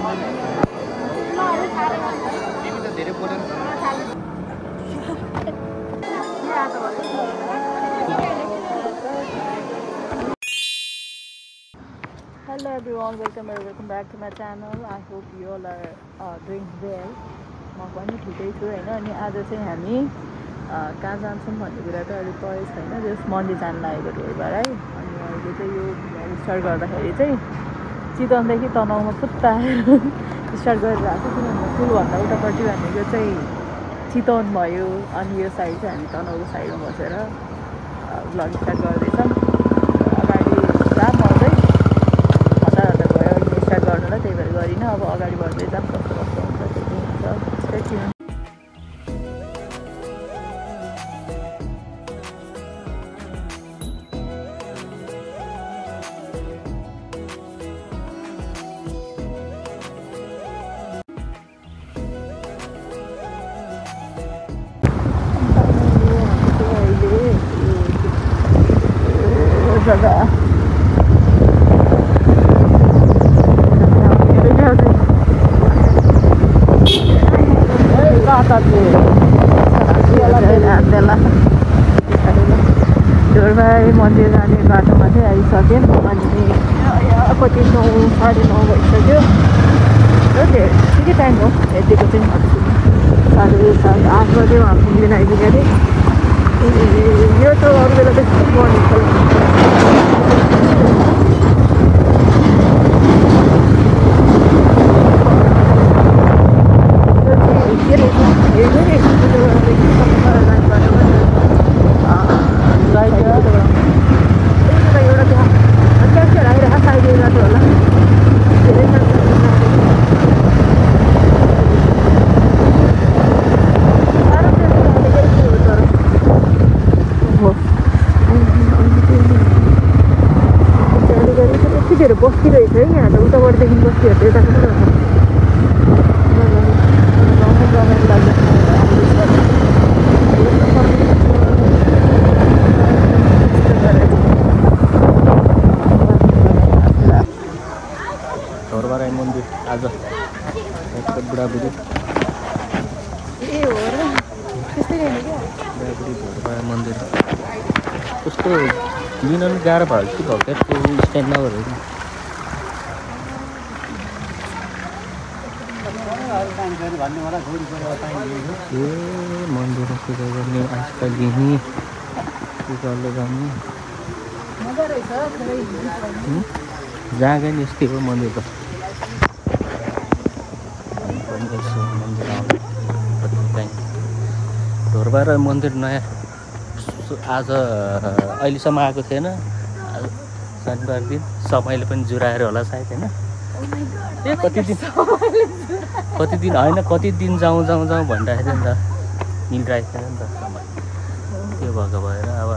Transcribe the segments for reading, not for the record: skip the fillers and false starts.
Hello everyone, welcome back to my channel. I hope you all are doing well. म पनि ठिकै छु हैन। अनि आज चाहिँ हामी कहाँ जान्छौँ भन्ने कुरा त अहिले तय छैन। जस्ट मन्दिर जान लागेको ढोरबार है। अनि अहिले चाहिँ यो स्टार्ट गर्दाखेरि चाहिँ चितवनदेखि तनहुँमा फुत्ता स्टार्ट गरिरहेको छ। किनभने पुलभन्दा उतापट्टि भनेको चाहिँ चितवन भयो। अनि यो साइड चाहिँ हामी तनहुँको साइडमा बसेर भ्लग स्टार्ट गर्दैछौँ। अगाडि जाम आउँदै हतार भयो अनि स्टार्ट गर्नुलाई, त्यही भएर गरिनँ। अब अगाडि बढ्दै जाम, कस्तो कस्तो हुन्छ त्यति हुन्छ। Stay tune. ढोरबार मन्दिर जाने बाटोमा चाहिँ आइसक्यौँ। अनि कति 9 साढे 9 भइसक्यो र ठिकै टाइम हो। हेरेको चाहिँ 7:30 8 बजे उहाँ पुग्दैन आइपुग्यो अरे। यो त अरू बेला त मर्निङ बस्किरहेछ है। यहाँ त उताबाटदेखि बस्तीहरू यता पनि रमाइलो लाग्छ। ढोरबार मन्दिर आज बुढाबुढी ए हो र त्यस्तै होइन क्या। बुढाबुढी ढोरबार मन्दिर कस्तो लिन पनि गाह्रो भयो कि भर्खर त्यो स्ट्यान्ड नगरेको ए मन्दिरमा पूजा गर्ने आजकल लिने पूजाले जाने जहाँ गयो नि यस्तै हो मन्दिर त। ढोरबार मन्दिर नयाँ आज अहिलेसम्म आएको थिएन। शनिबार दिन समयले पनि जुराएर होला सायद होइन। ए कति दिन होइन, कति दिन जाउँ भनिरहेको थियो नि त, मिलिरहेको थिएन नि त समय। त्यो भएको भएर अब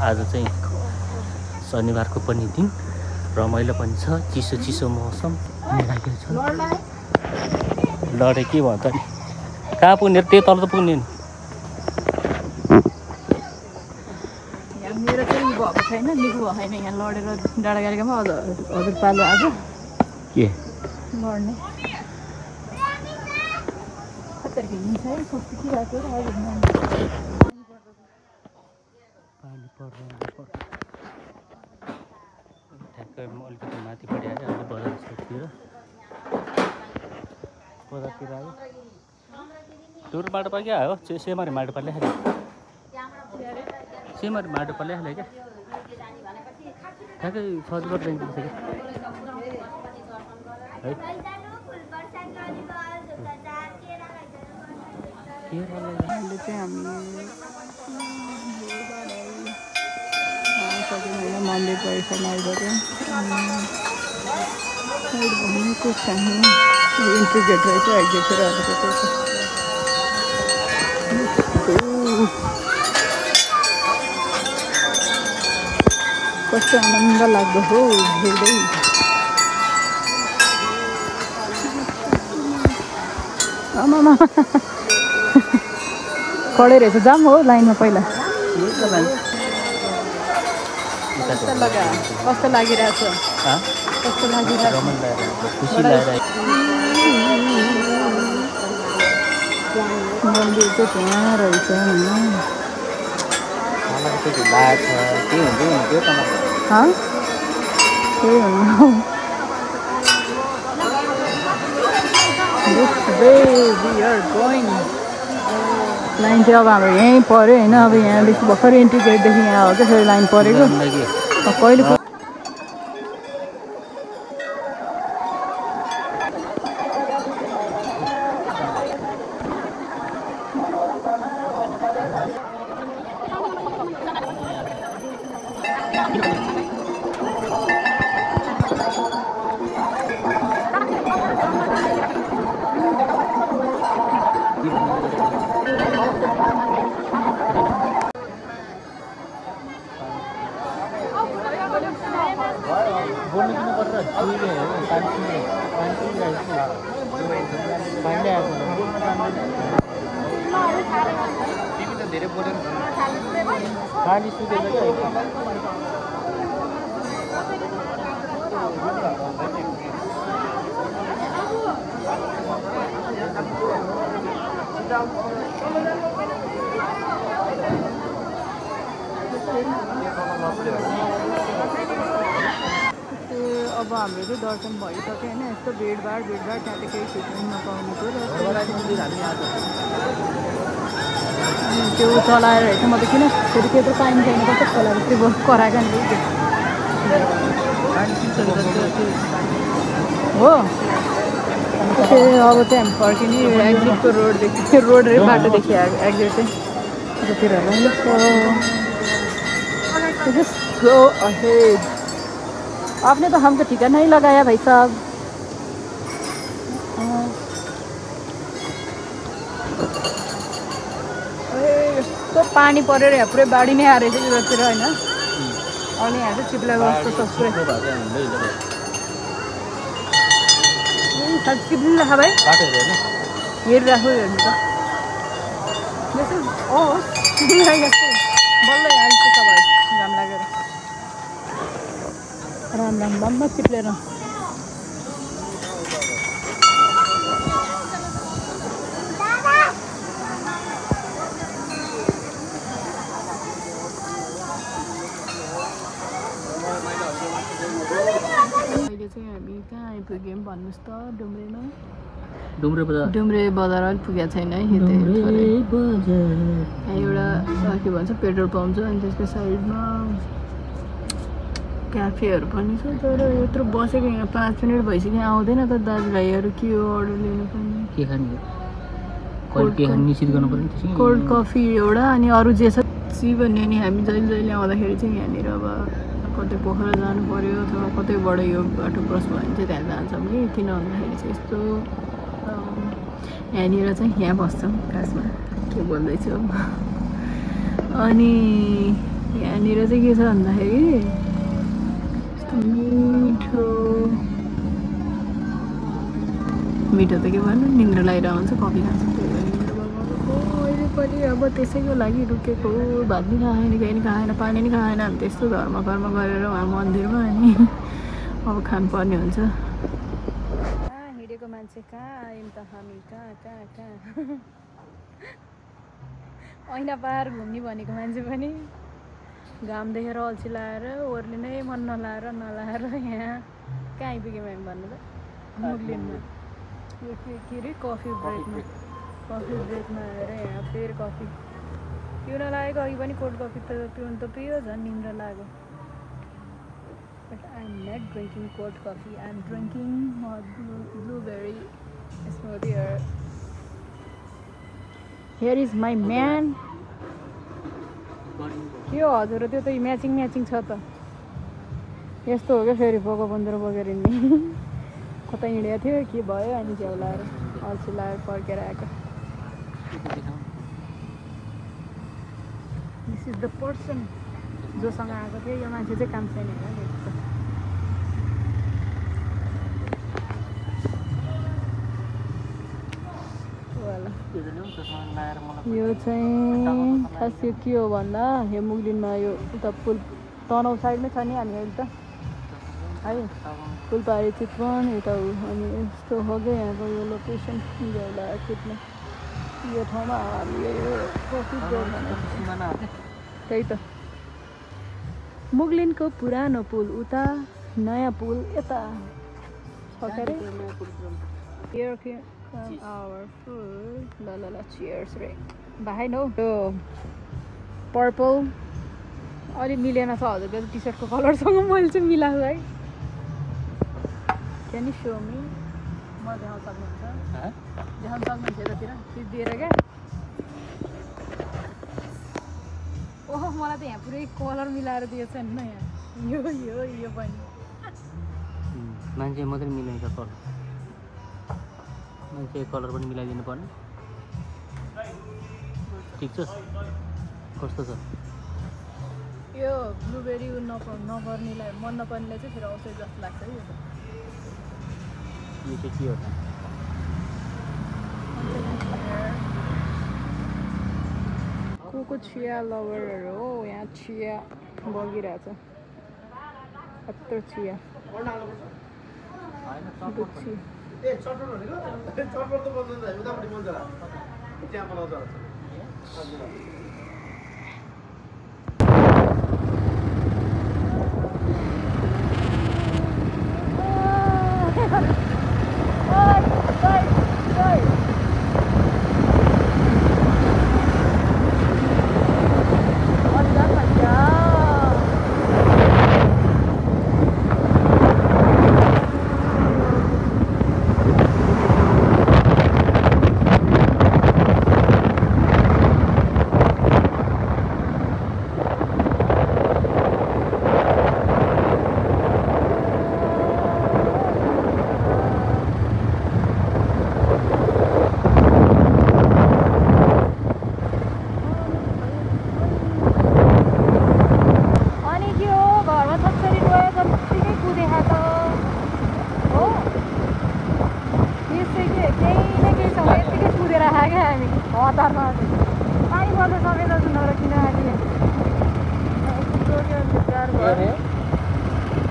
आज चाहिँ शनिबारको पनि दिन रमाइलो पनि छ, चिसो मौसम लागेको छ। लडे के भन्छ नि, कहाँ पुग्ने त्यही तल त पुग्ने नि। मेरो चाहिँ भएको छैन, लिएको भएको छैन। यहाँ लडेर डाँडा गाडीमा हजुर पालो आज के लड्ने हिँड्छ है। कस्तो के भएको र हजुर पानी पर्दैन। ठ्याक्कै अलिकति माथिपट्टि आयो। अहिले बजारतिर आयो। टुर बाटो पाइ क्या हो सेमरी माटो पाले खाले सेमरी माटो पाले खाले क्या ठ्याक्कै सजिलो ट्रेन पुग्छ क्या है। अहिले चाहिँ हामी होइन मन्दिर परिसरमा आइसक्यौँ। भनेको चाहिँ इन्ट्री गेट रहेछ। एक्जिट कस्तो आनन्द लाग्दो हो हेर्दै। आमामा कडै रहेछ, जाम हो लाइनमा पहिला। कस्तो लागिरहेछ? कस्तो लागिरहेछ? मन्दिर चाहिँ त्यहाँ रहेछ होइन त्यही हुनु लाइन चाहिँ अब हाम्रो यहीँ पऱ्यो होइन अब यहाँदेखि भर्खर एन्ट्री गेटदेखि यहाँ हो क्या फेरि लाइन परेको कहिले अब हाम्रो चाहिँ दर्शन भइसक्यो होइन यस्तो भिडभाड त्यहाँ त केही खिच्नु नपाउने थियो र त्यो चलाएर हेर्छ म त किन फेरि त्यो त टाइम छैन कस्तो चलाएर त्यो कराएको नि हो त्यो अब चाहिँ हामी फर्किने एक्जिटको रोडदेखि त्यो रोड र बाटोदेखि एक्जिट चाहिँ त्यतिर गो अहेड आपने तो हमको ठिकाना नहीं लगाया भाई साहब यस्तो पानी परेर यहाँ पुरै बाढी नै आएर चाहिँ यतातिर होइन अनि यहाँ चाहिँ चिप्लेको जस्तो सबै चिप्लिनु राख भाइ हेरिराख्नु हेर्नु त बल्ल हाल्छ तपाईँ घाम लागेर राम राम राममा चिप्लेर अहिले चाहिँ हामी कहाँ आइपुग्यौँ भन्नुहोस् त डुम्रेमा डुम्रे बजार अलिक पुगेको छैन है एउटा के भन्छ पेट्रोल पम्प छ अनि त्यसको साइडमा क्याफेहरू पनि छ तर यत्रो बसेको यहाँ 5 मिनट भइसक्यो आउँदैन त दाजुभाइहरू के हो अर्डर लिनुपर्ने के खाने निश्चित गर्नु पर्ने कोल्ड कफी एउटा अनि अरू जे छ सी भन्ने नि हामी जहिले जहिले आउँदाखेरि चाहिँ यहाँनिर अब कतै पोखरा जानु पर्यो अथवा कतैबाट यो बाटो क्रस भयो भने चाहिँ त्यहाँ जान्छौँ कि किन भन्दाखेरि चाहिँ यस्तो यहाँनिर चाहिँ यहाँ बस्छौँ खासमा के बोल्दैछु अनि यहाँनिर चाहिँ के छ भन्दाखेरि मिठो त के भन्नु निन्द्रा लगाएर आउँछ कफी खान्छ अहिले पनि अब त्यसैको लागि रुकेको भात नि खाएन केही नि खाएन पानी नि खाएन हामी त्यस्तो घरमा गरेर उहाँ मन्दिरमा अनि अब खानुपर्ने हुन्छ हिँडेको मान्छे कहाँ आयौँ त हामी कहाँ ऐना पार घुम्ने भनेको मान्छे पनि घाम देखेर अल्छी लाएर ओर्लिनै मन नलाएर यहाँ कहाँ आइपुग्यौँ हामी भन्नु त मुगलिनमा यो के अरे कफी ब्रेकमा आएर यहाँ फेरि कफी पिउन लागेको अघि पनि कोल्ड कफी त पिउनु त पियो झन् निन्द्रा लाग्यो but I am not drinking cold coffee I am drinking blueberry smoothie here is my man के हो हजुर त्यो त म्याचिङ छ त यस्तो हो क्या फेरि बोको बन्देर बोकेर हिँड्ने कतै हिँडेको थियो के भयो अनि च्याउ लाएर अल्छी लाएर फर्केर आएको दिस इज द पर्सन जोसँग आएको थियो यो मान्छे चाहिँ काम छैन यो चाहिँ खास यो के हो भन्दा यो मुगलिनमा यो उता पुल तनहु साइडमै छ नि हामी अहिले त है फुलबारी चितवन यता अनि यस्तो हो क्या यहाँको यो लोकेसन झ्याउला खिच्न यो ठाउँमा हामीले प्रसिद्ध सिमाना त्यही त मुगलिनको पुरानो पुल उता नयाँ पुल यता छ के अरे Here come our food. La cheers रे भाइ नौ त्यो पर्पल अलि मिलेन छ हजुरको टी सर्टको कलरसँग मैले चाहिँ मिलाएको है क्यान यु सो मी म देखाउन सक्नुहुन्छ देखाउन सक्नुहुन्छ यतातिर दिएर क्या ओहो मलाई त यहाँ पुरै कलर मिलाएर दिएछ नि न यहाँ यो पनि मान्छे मात्रै मिलाइन्छ कलर मान्छे कलर पनि मिलाइदिनु पर्ने ठिक छ कस्तो छ यो ब्लुबेरी नपर्नेलाई मन नपर्नेलाई चाहिँ फेरि औषधि जस्तो लाग्छ है यो चाहिँ के हो त को चिया लभरहरू हो यहाँ चिया बगिरहेछ कत्रो चिया दुक्षी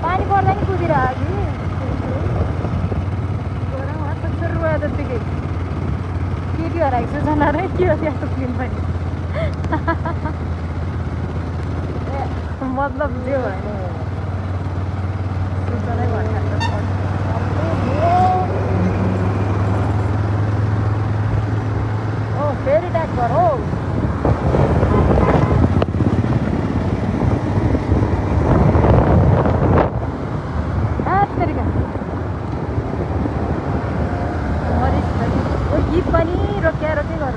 पानी पर्दा नि कुदिरहेको जत्तिकै केटी हराएको छ जना र के हो त्यस्तो फिल्म पनि मतलब जे होइन सूचनै भनिहाल्छ ओ फेरि ट्याग गर हो गीत पनि रोक्या रोक्दै गर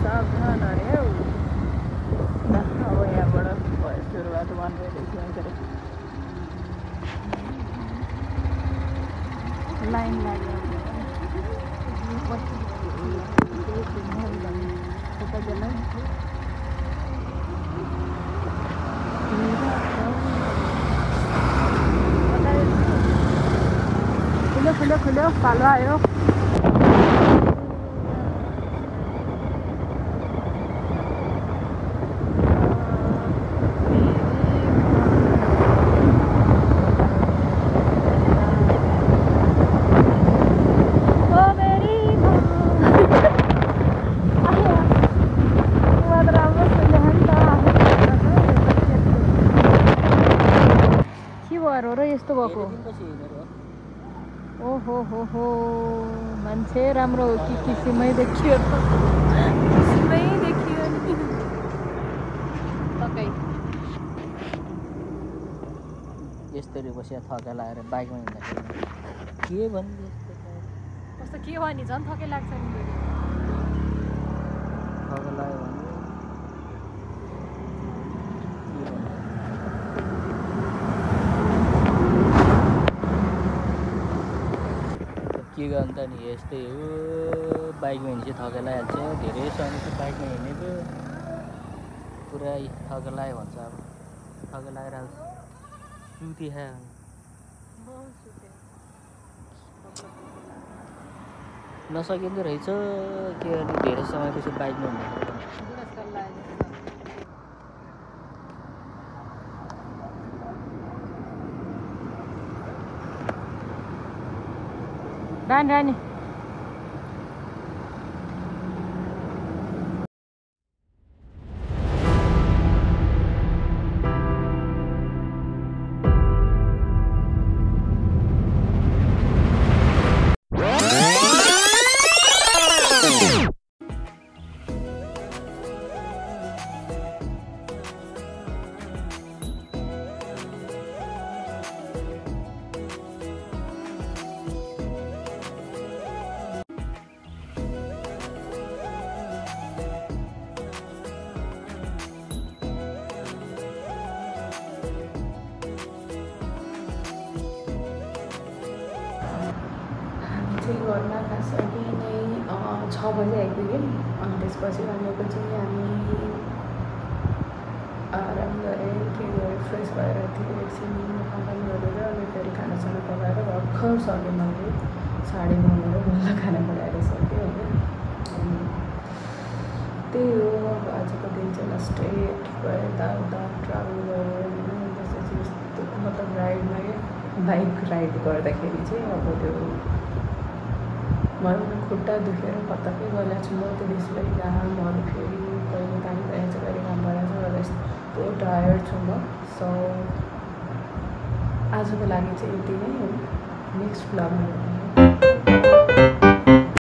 सावधान अरे हौ अब यहाँबाट भयो सुरुवात वान वेदेखि लाइन लाग्यो खुलो पालो आयो यस्तो भएको ओहो हो मान्छे राम्रो हो कि किसिमै देखियो किसिमै देखियो नि तकै यस्तरी बसिया थका लगाएर बाइकमा हिँड्दाखेरि के भन्ने कस्तो के भयो नि झन् थकै लाग्छ नि थका लाग्यो भने के गर्नु त नि यस्तै हो बाइकमा हिँड्छ थका लगाइहाल्छ धेरै समय चाहिँ बाइकमा हिँडेको पुरा थका लाग्यो भन्छ अब थका लागेर सुती खायो नसकिँदो रहेछ के गर्ने धेरै समयपछि बाइकमा हिँड्दाखेरि रानी रानी घरमा खास अघि नै 6 बजे आइपुग्यौँ अनि त्यसपछि भनेको चाहिँ हामी आराम गरेँ के गरेँ फ्रेस भएर थियो एकछिन आराम गरेर अनि फेरि खानासाना पकाएर भर्खर सकेँ मैले 9:30 बल्ल खाना पकाएर सकेँ होइन त्यही हो अब आजको दिन चाहिँ लास्ट डे भयो यताउता ट्राभल गरेर होइन त्यसपछि यस्तो मतलब राइडमा बाइक राइड गर्दाखेरि चाहिँ अब त्यो मलाई खुट्टा दुखेर कताकै गएको छु म त्यो बेसी घामहरू फेरि कहिले पानी परेको छ कहिले घाम परेको छ र यस्तो टायर्ड छु म सो आजको लागि चाहिँ यति नै हो नेक्स्ट भ्लगमा